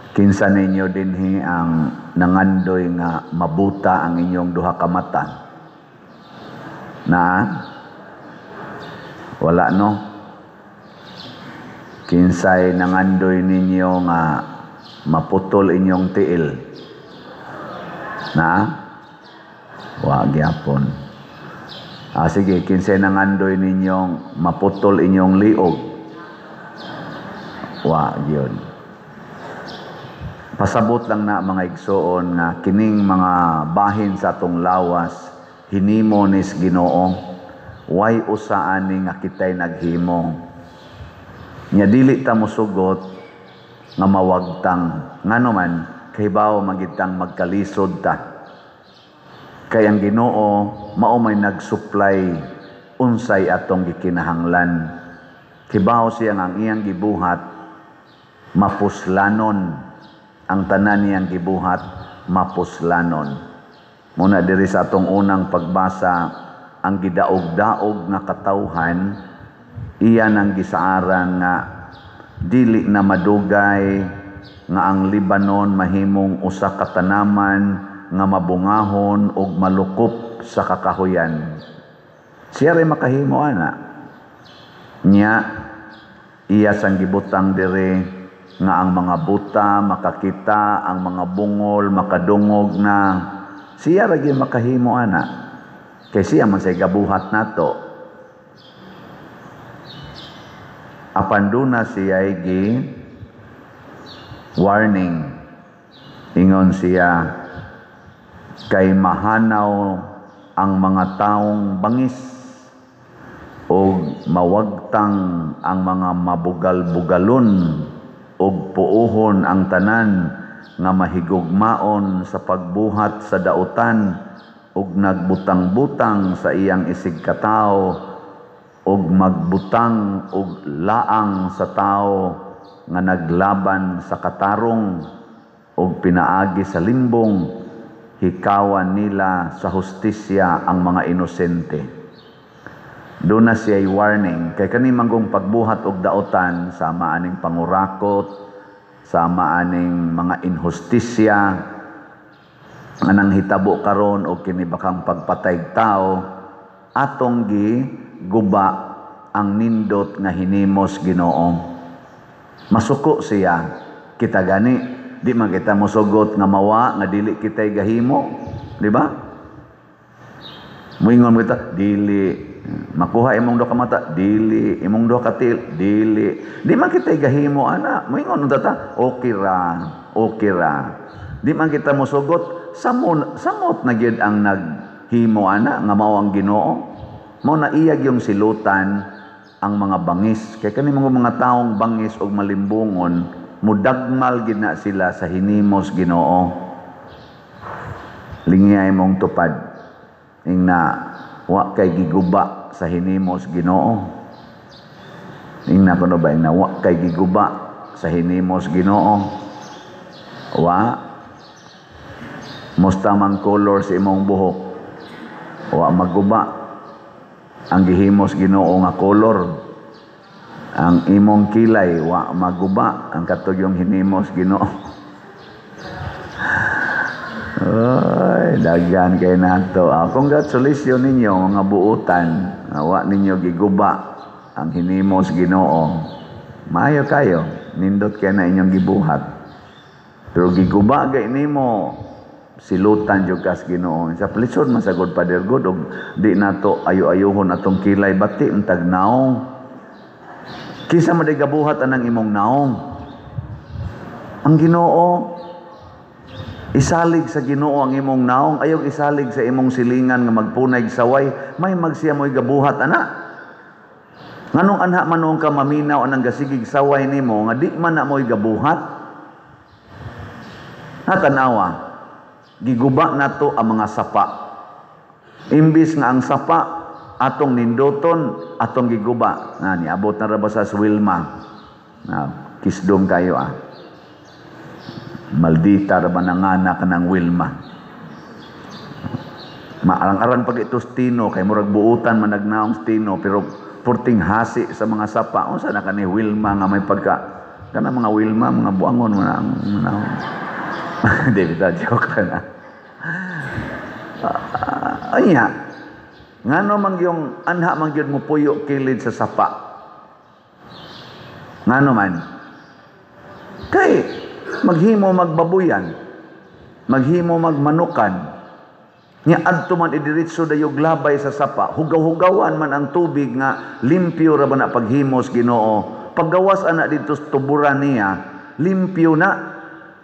Kinsa ninyo dinhi ang nangandoy nga mabuta ang inyong duha ka mata? Na? Wala, no? Kinsay nangandoy ninyo nga maputol inyong tiil? Na? Wa gyapon. Ah, sige, kinsay nangandoy ninyong maputol inyong liog? Wa gyud. Pasabot lang na, mga igsoon, nga kining mga bahin sa atong lawas hinimo nis Ginoo, way usa ani nga kitay naghimo. Nya dili ta mosugot nga mawagtang, ngano man kahibaw magitang magkalisod ta. Kay ang Ginoo mao may nag-supply unsay atong gikinahanglan. Kibaw siya nga ang iyang gibuhat mapuslanon, ang tanan niyang gibuhat mapuslanon. Muna diri sa atong unang pagbasa, ang gidaog-daog nga katawhan iyan ang gisaaran nga dili na madugay nga ang Libanon mahimong usa ka tanaman nga mabungahon ug malukop sa kakahuyan. Siya ray makahimo ana. Nya iya sang gibutang dire nga ang mga buta makakita, ang mga bungol makadungog na. Siya ra gyud makahimo ana. Kay siya man say gabuhat nato. Apan duna siya gi warning. Ingon siya, kay mahanaw ang mga taong bangis og mawagtang ang mga mabugal-bugalon og puohon ang tanan nga mahigugmaon sa pagbuhat sa dautan og nagbutang-butang sa iyang isig katawo og magbutang og laang sa tawo nga naglaban sa katarong og pinaagi sa limbong hikawan nila sa hustisya ang mga inosente. Doon na siya'y warning. Kay kani manggong pagbuhat og daotan, sama aning pangurakot, sama aning mga inhustisya, nga nang hitabo karon og kini bakang pagpatay tao, atong gi guba ang nindot nga hinimos Ginoo. Masuko siya. Kita gani, di man kita mosugot nga mawa nga dili kita'y gahimo, di ba? Muingon kita, dili makuha imong duha ka mata, dili imong duha ka tiil, dili. Di man kita'y gahimo ana. Muingon unta ta, okay ra, okay ra. Di man kita mosugot, samot, samot na gyud ang naghimo ana nga mao ang Ginoo. Mao na iyag yung silutan ang mga bangis. Kay kani mga taong bangis og malimbungon, mudagmal gid na sila sa hinimos Ginoo. Lingiyay mong tupad ing na wa kay giguba sa hinimos Ginoo. Ing na kuno ba, ing na wa kay giguba sa hinimos Ginoo. Wa musta man color sa imong buhok, wa maguba ang gihimos Ginoo nga color. Ang imong kilay wa maguba ang katog yung hinimos Ginoo. Ay, daghan kay nato. Ah, congratulations ninyo mga buutan. Wa ninyo giguba ang hinimos Ginoo. Maayo kayo, nindot kay na inyong gibuhat. Pero giguba gay nimo, silutan jud kas Ginoo. Sa plisod man sagod, Pader God, og di nato ayo-ayohon atong kilay bati untag naong. Kinsa man day gabuhat anang imong naong? Ang Ginoo. Isalig sa Ginoo ang imong naong, ayaw isalig sa imong silingan nga magpunay saway, may magsiya mo'y gabuhat ana. Nganong anha man noong ka maminaw anang gasigig saway nimo nga di man na mo'y gabuhat? Natanawa, giguba nato ang mga sapa. Imbis nga ang sapa atong nindoton, atong giguba. Na niabot na ra ba sa Wilma? Na kisdom kayo ah. Maldita ra ba nanganak ng Wilma? Maarang-arang pag ito Tino, kay murag buutan man nagnaong Tino, pero purting hasi sa mga sapa. Unsa na kani Wilma nga may pagka Kana mga Wilma, mga buangon mo na ang manahon. David, joke na. Anya, ngano man yung anha man gyud mo puyo kilid sa sapa? Ngano man? Kay maghimo magbabuyan, maghimo magmanukan, nya adto man idiretso dayog labay sa sapa, hugaw-hugawan man ang tubig nga limpyo ra ba na paghimos Ginoo. Paggawas ana didto sa tuburan niya, limpyo na.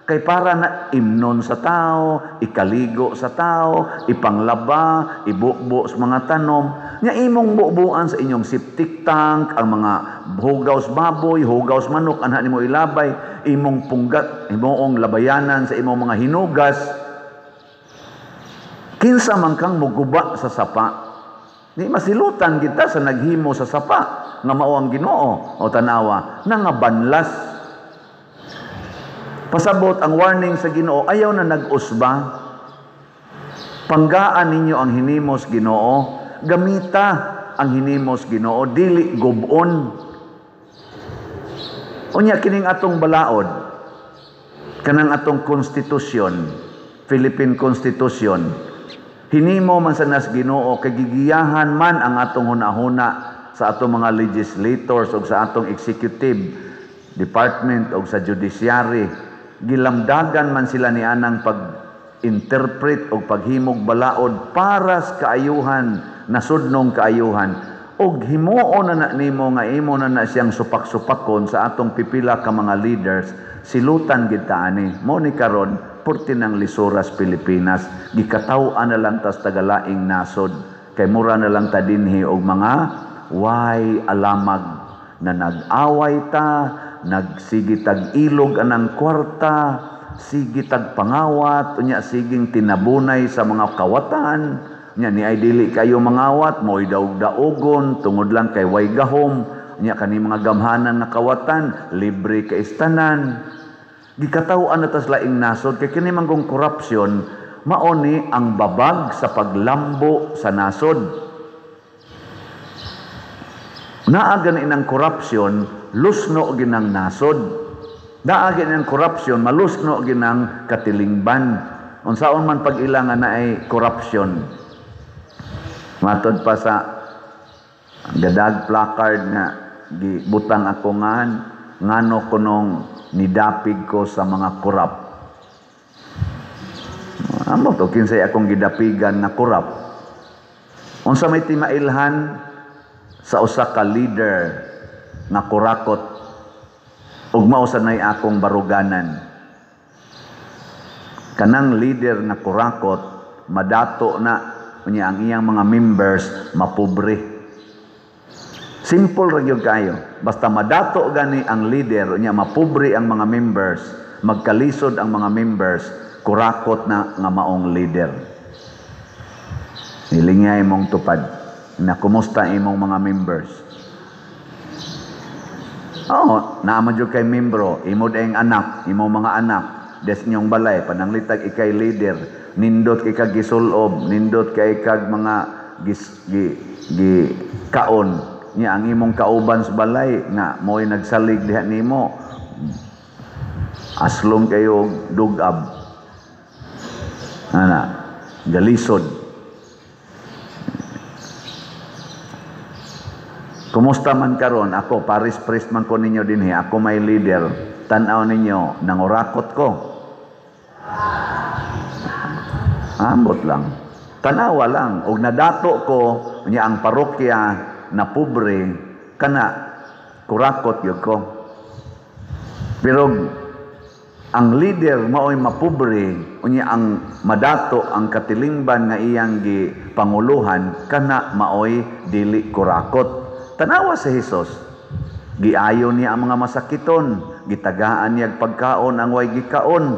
Kay para na imnon sa tao, ikaligo sa tao, ipanglaba, ibukbo sa mga tanom. Nya imong bubuan sa inyong septic tank, ang mga hugaw sa baboy, hugaw sa manok, anha nimo ilabay, imong punggat, imong labayanan sa imong mga hinugas. Kinsa man kang muguba sa sapa, ni masilutan kita sa naghimo sa sapa nga mao ang Ginoo. O tanawa, nangabanlas. Pasabot ang warning sa Ginoo, ayaw na nag-usba. Panggaan ninyo ang hinimos Ginoo, gamita ang hinimos Ginoo, dili gubon. Unya kining atong balaod, kanang atong konstitusyon, Philippine Constitution, hinimo man sa nas Ginoo kay gigiyahan man ang atong hunahuna sa atong mga legislators o sa atong executive department o sa judiciary. Gilamdagan man sila ni anang pag-interpret o paghimog balaod para sa kaayuhan, nasudnong kaayuhan. Og himuon na na nimo nga imo na na siyang supak-supakon sa atong pipila ka mga leaders, silutan gid ta ani. Mo ni karon purti ng lisuras Pilipinas, gikataw-an na lang tas tagalaing nasod, kay mura na lang ta dinhi og mga way alamag na nag-away ta, nagsigi tag ilog anang kwarta, sige tag pangawat, unya siging tinabunay sa mga kawatan, unya ni ay dili kayo mangawat, mo'y daog-daogon, tungod lang kay way gahom, unya kani mga gamhanan nga kawatan, libre ka istanan. Gikataw-an na tas laing nasod, kay kini manggong korupsyon, mao ni ang babag sa paglambo sa nasod. Naa gani inang korupsyon, lusno ginang nasod. Naa gani ang korupsyon, malusno ginang katilingban. Unsaon man pag-ilangan na ay korupsyon. Matod pa sa gadag placard nga gibutang ako ngan, ngano kunong nidapig ko sa mga korap. Amo to kinsay akong gidapigan nga korap. Unsa may timailhan sa usa ka leader nga kurakot ug mao sa nay akong baruganan. Kanang leader nga kurakot madato na unya ang iyang mga members mapobre. Simple ra gyud kayo. Basta madato gani ang leader unya mapobre ang mga members, magkalisod ang mga members, kurakot na nga maong leader. Nilingay mong tupad na kumusta imong mga members. Oo, naman jud kay membro, imo daing anak, imo mga anak, des inyong balay, pananglitag ikay leader, nindot kay kag gisulob, nindot kay kag mga gi kaon niya ang imong kauban sa balay nga mo'y nagsalig diha nimo. Aslom kayo dugab. Ana, galisod. Kumusta man karon ako, paris priest man ko ninyo dinhi, ako may leader. Tan-aw ninyo, nangurakot ko. Ambot lang. Tanawa lang. Og nadato ko, niya ang parokya na pobre, kana kurakot yun ko. Pero ang leader mao'y mapobre, unya ang madato ang katilingban nga iyang gipanguluhan, kana mao'y dili kurakot. Tanawa si Hesus. Giayo niya ang mga masakiton, gitagaan niya pagkaon ang way gikaon.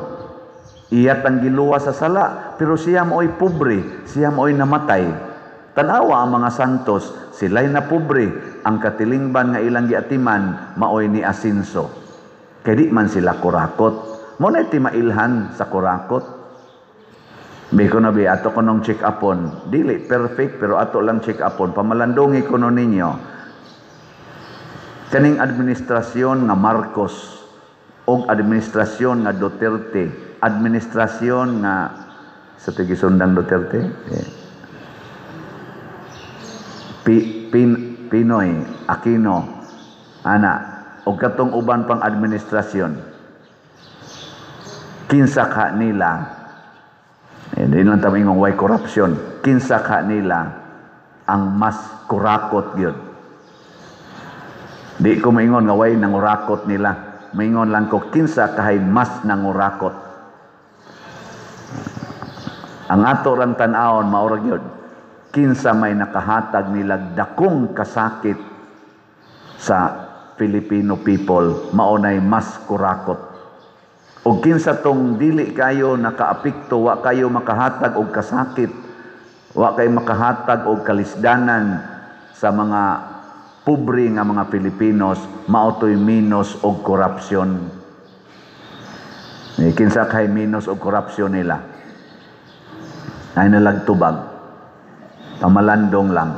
Iyat ang giluwa sa sala, pero siya mao'y pobre, siya mao'y namatay. Tanawa ang mga santos, sila'y napobre, ang katilingban nga ilang giatiman mao'y ni asinso. Kay di man sila kurakot. Mo na timailhan sa kurakot. Biko na bi, ato ko nung check upon. Dili perfect, pero ato lang check upon. Pamalandungi ko no ninyo. Kaning administrasyon nga Marcos, Og administrasyon nga Duterte, administrasyon nga sa tigisundang Duterte, eh, Pinoy, Aquino, ana, og katong uban pang administrasyon. Kinsa ka nila, eh, di lang ta moingon way corruption, kinsa ka nila ang mas kurakot gyud? Di ko maingon nga way nangurakot nila. Maingon lang ko kinsa kahay mas nangurakot. Ang ato rang tan-awon mao ra gyud. Kinsa may nakahatag nila dakong kasakit sa Filipino people, mao nay mas kurakot. Og kinsa tong dili kayo nakaapekto, wa kayo makahatag og kasakit, wa kayo makahatag og kalisdanan sa mga pobre nga mga Pilipinos, mao to'y minus og korupsyon. Eh, kinsa kay minus og korupsyon nila? Ay nalagtubag. Pamalandong lang.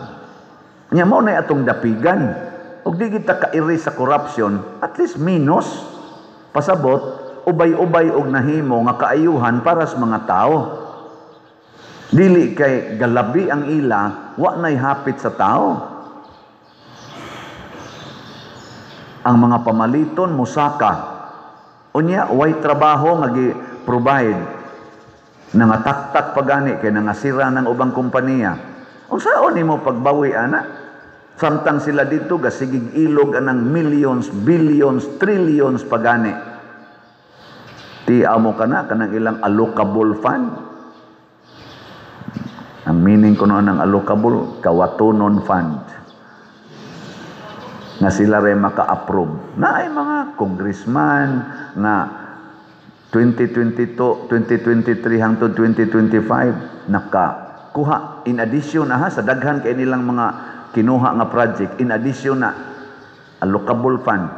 Nya mao na atong dapigan. Og di kita kairi sa korupsyon, at least minus. Pasabot, ubay-ubay og nahimo nga kaayuhan para sa mga tao. Dili kay galabi ang ila, wa nay hapit sa tao. Ang mga pamaliton musaka. Unya way trabaho nga gi-provide. Nangataktak pagani kay nangasira ng ubang kompanya. Unsaon nimo pagbawi ana? Samtang sila dito gasigig ilog anang millions, billions, trillions pagani. Ti amo kana kanang ilang allocable fund. Ang meaning ko noon ng allocable, kawatonon fund. Nga sila rin maka-approve. Na ay mga congressman nga 2022, 2023 hangtod 2025 nakakuha in addition aha sa daghan kay nilang mga kinuha nga project, in addition na allocable fund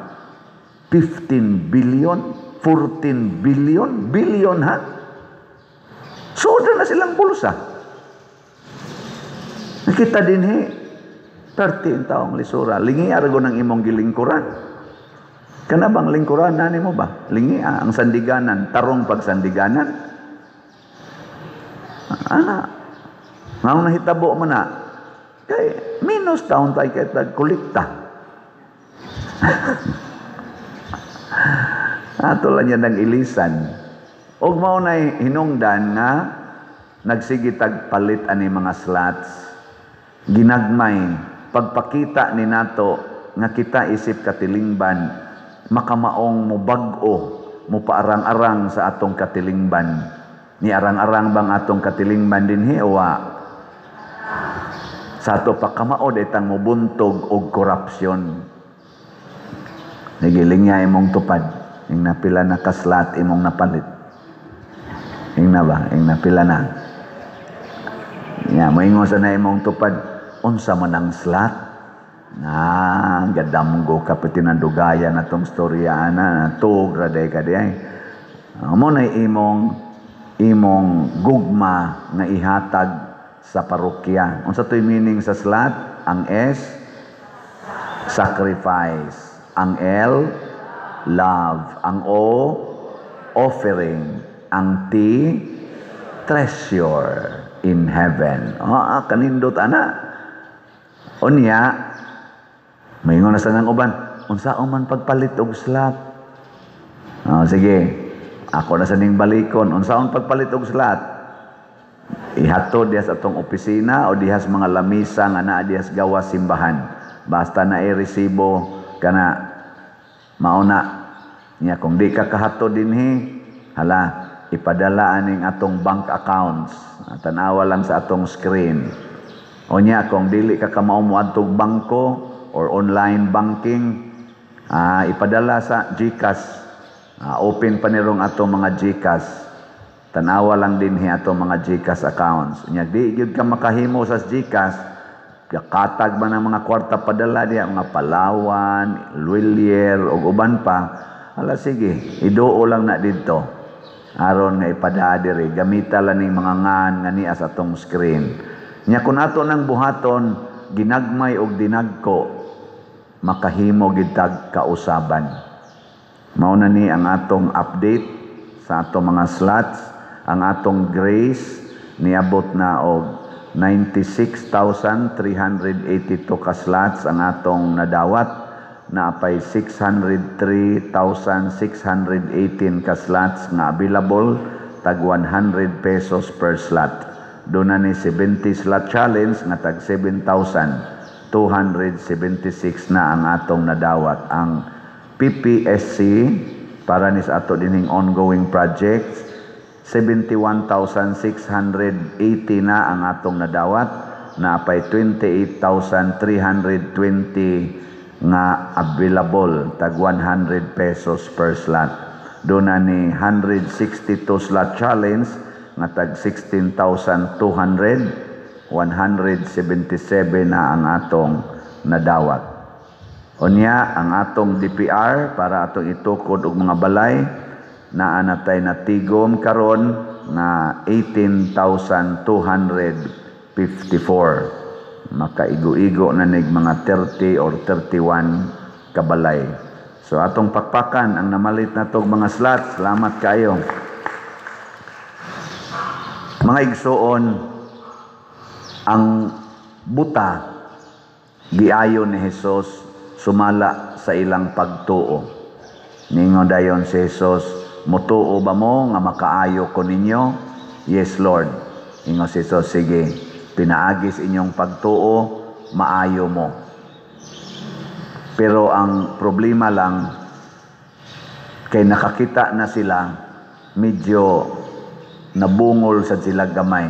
15 billion, 14 billion, billion ha. So na silang bulsa. Nakita din he 13 taong lisura. Lingi argo ng imong gilingkuran. Kana bang lingkuran na nimo ba? Lingi ang sandiganan, tarong pagsandiganan. Ana. Ngaon nahitabo man na? Kay minus taon tayo kay tag kolekta. Ato lang yan ang ilisan. Og mao nay hinungdan nga nagsige tag palit ani mga slots. Ginagmay pagpakita ni nato nga kita isip katilingban makamaong mubag-o, mupaarang-arang sa atong katilingban. Ni arang-arang bang atong katilingban dinhi o wa? Sa ato pakamaod itang mubuntog og korupsyon. Nigiling niya imong tupad. Ing napila na kaslat imong napalit. Ing na ba? Ing napila na. Nya moingon sa na imong tupad, unsa man ang slat? Na gadamgo ka pati nandugayan na tong storya ana, tuog ra day ka di ay. Mo na imong gugma nga ihatag sa parokya. Unsa to'y meaning sa slat? Ang S, sacrifice. Ang L, love. Ang O, offering. Ang T, treasure in heaven. Ah, kanindot ana. Unya, maingon na sa nang uban, unsa man pagpalit og slat? Oh, sige, ako na sa ning balikon, unsaon pagpalit og slat? Ihatod diha sa atong opisina o diha sa mga lamisa nga naa diha sa gawas simbahan. Basta na i-resibo kana mauna. Nya kung di ka kahatod dinhi, hala, ipadala aning atong bank accounts. Tanawa lang sa atong screen. O nya kung dili ka kamao moadtog bangko or online banking, ipadala sa GCash. Open pa nirong atong mga GCash. Tanawa lang dinhi atong mga GCash accounts. Nya di gyud ka makahimo sa GCash, katag ba ng mga kwarta padala diha, mga Palawan, Lhuillier ug uban pa. Hala sige, iduo lang na didto. Aron nga ipadala diri, gamita lang ning mga ngan nga niya sa atong screen. Nya kun ato nang buhaton, ginagmay og dinagko, makahimo gid tag kausaban. Mao na ni ang atong update sa atong mga slots. Ang atong grace niabot na og 96,382 ka slots ang atong nadawat, naapay 603,618 ka slots nga available, tag 100 pesos per slot. Duna ni 70 slot challenge nga tag 7,276 na ang atong nadawat. Ang PPSC para ni sa ato dining ongoing projects, 71,680 na ang atong nadawat, naapay 28,320 nga available, tag 100 pesos per slot. Duna ni 162 slot challenge nga tag 16,200, 177 na ang atong nadawat. Unya ang atong DPR para atong itukod og mga balay, naa na tay natigom karon nga 18,254. Makaigo-igo na nig mga 30 or 31 kabalay. So atong pakpakan ang namalit na tog mga slots. Salamat kayo. Mga igsuon, ang buta giayo ni Jesus sumala sa ilang pagtuo. Ningon dayon si Jesus, "Mutuo ba mo nga makaayo ko ninyo?" "Yes, Lord." Ingon si Jesus, "Sige, pinaagis inyong pagtuo, maayo mo." Pero ang problema lang, kay nakakita na sila, medyo nabungol sa sila gamay.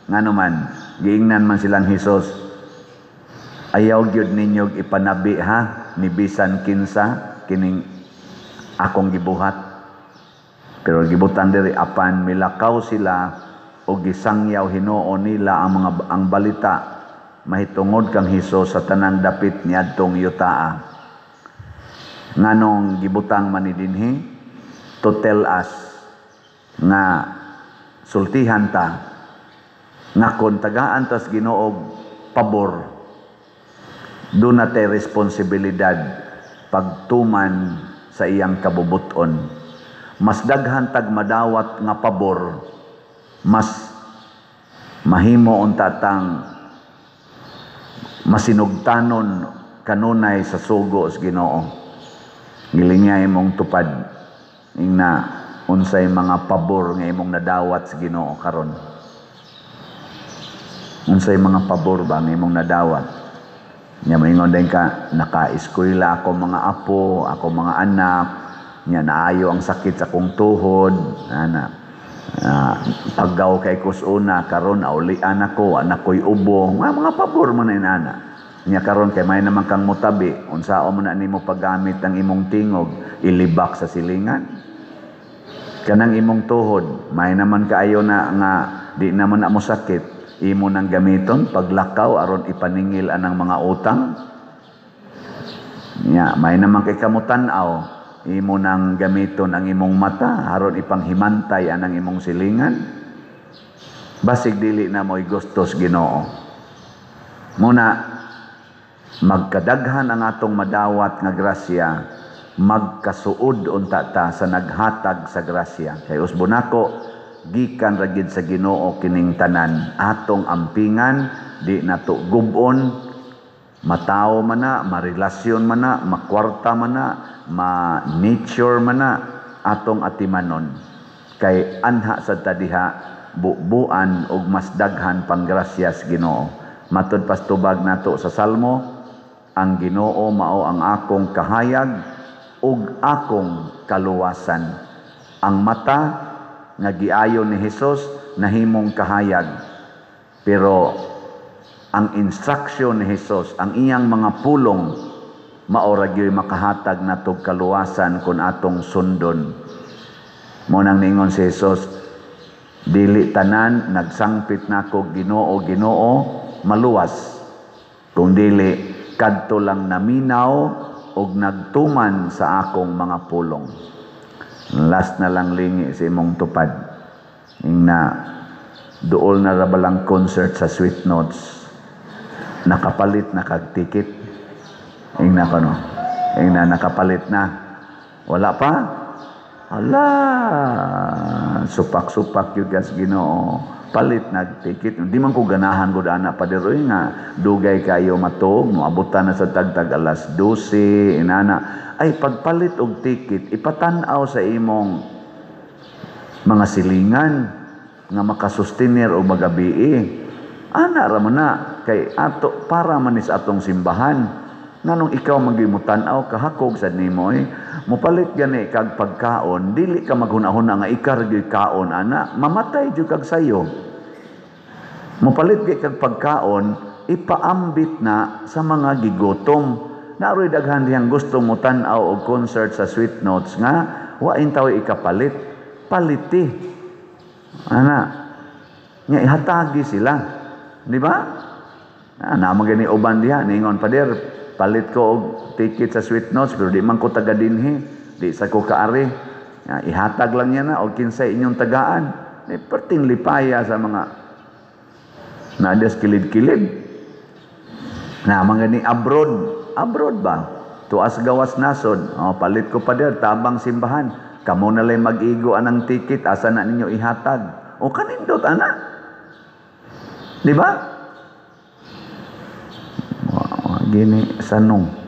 Ngano man, giingnan man silang Jesus, "Ayaw gyud ninyo ipanabi ha, ni bisan kinsa, kining akong gibuhat." Pero gibutan diri, apan milakaw sila o gisangyaw hinuon nila ang balita mahitungod kang Hesus sa tanang dapit niadtong yutaa. Nganong gibutang man ni dinhi? To tell us nga sultihan ta nga kon tagaan tas Ginoo pabor, duna tay responsibilidad pagtuman sa iyang kabubuton. Mas daghan tag madawat nga pabor, mas mahimo unta tang masinugtanon kanunay sa sugo sa Ginoo. Gilinga imong tupad, ingna unsay mga pabor nga imong nadawat sa Ginoo karon. Unsay mga pabor ba nga imong nadawat? Nya moingon din ka, naka-eskwela ako mga apo, ako mga anak, nya naayo ang sakit sa akong tuhod, ana. Paggaw kay kusuna karon naulian ako, anak ko'y ubo, mga pabor man na inana. Nya karon kay may naman kang mutabi, unsaon man na nimo paggamit ang imong tingog, ilibak sa silingan. Kanang imong tuhod, may naman kaayo na nga di naman na mo sakit, imo nang gamiton paglakaw aron ipaningil anang mga utang. Nya may naman kay kamutan-aw, imo nang gamiton ang imong mata aron ipanghimantay anang imong silingan. Basig dili na mo'y gustos Ginoo. Muna magkadaghan ang atong madawat nga grasya, magkasuod unta ta sa naghatag sa grasya. Kay usbon nako, gikan ra gid sa Ginoo kining tanan. Atong ampingan, di nato gub-on, matao man na, marelasyon man na, makwarta man na, ma-nature man na, atong atimanon. Kay anha sa tadiha, bubuan og mas daghan pang grasyas Ginoo. Matud pastubag nato sa Salmo, ang Ginoo mao ang akong kahayag ug akong kaluwasan. Ang mata nga giayo ni Hesus nahimong kahayag. Pero ang instruction ni Hesus, ang iyang mga pulong, mao ra gyud makahatag natog kaluwasan kun atong sundon. Mo nang niingon si Hesus, dili tanan nagsangpit nako Ginoo, Ginoo maluwas, kung dili kadto lang naminaw og nagtuman sa akong mga pulong. Last na lang, lingi sa imong tupad. Ingna duol na ra balang concert sa Sweet Notes. Nakapalit na kag ticket? Ingna kono. Ingna nakapalit na. Wala pa? Hala, supak-supak gyud kas Ginoo. Palit nag-ticket. Di man ko ganahan gud ana, Pader oy, nga dugay kayo matuog, moabutan na sa tagtag alas 12 inana. Ay, pagpalit og ticket, ipatan-aw sa imong mga silingan nga makasustiner og magabii. Ana ra man na kay ato para man is atong simbahan. Nganong ikaw magimutan-aw kahakog sad nimo eh. Mopalit gani kag pagkaon, dili ka maghuna-huna nga ikar gyud kaon ana, mamatay jud kag sayo. Mopalit gyud kag pagkaon, ipaambit na sa mga gigutom. Naroy daghan dihang gusto mo tan-aw og concert sa Sweet Notes nga wa intaw ikapalit. Paliti. Ana. Nya ihatagi sila. Di ba? Na, naa man gani uban diha ningon, "Pader, palit ko og ticket sa Sweet Notes pero di man ko taga dinhi, di sa ko kaari." Ya, ihatag lang niya na og kinsay inyong tagaan. Ni perting lipaya sa mga nadas kilid-kilid. Na mga ni abroad, abroad ba? Tuas gawas nasod. "Oh, palit ko, Pader, tabang simbahan." Kamo na lang mag-igo anang ticket, asa na ninyo ihatag? O kanindot ana. Di ba? Gini sanong.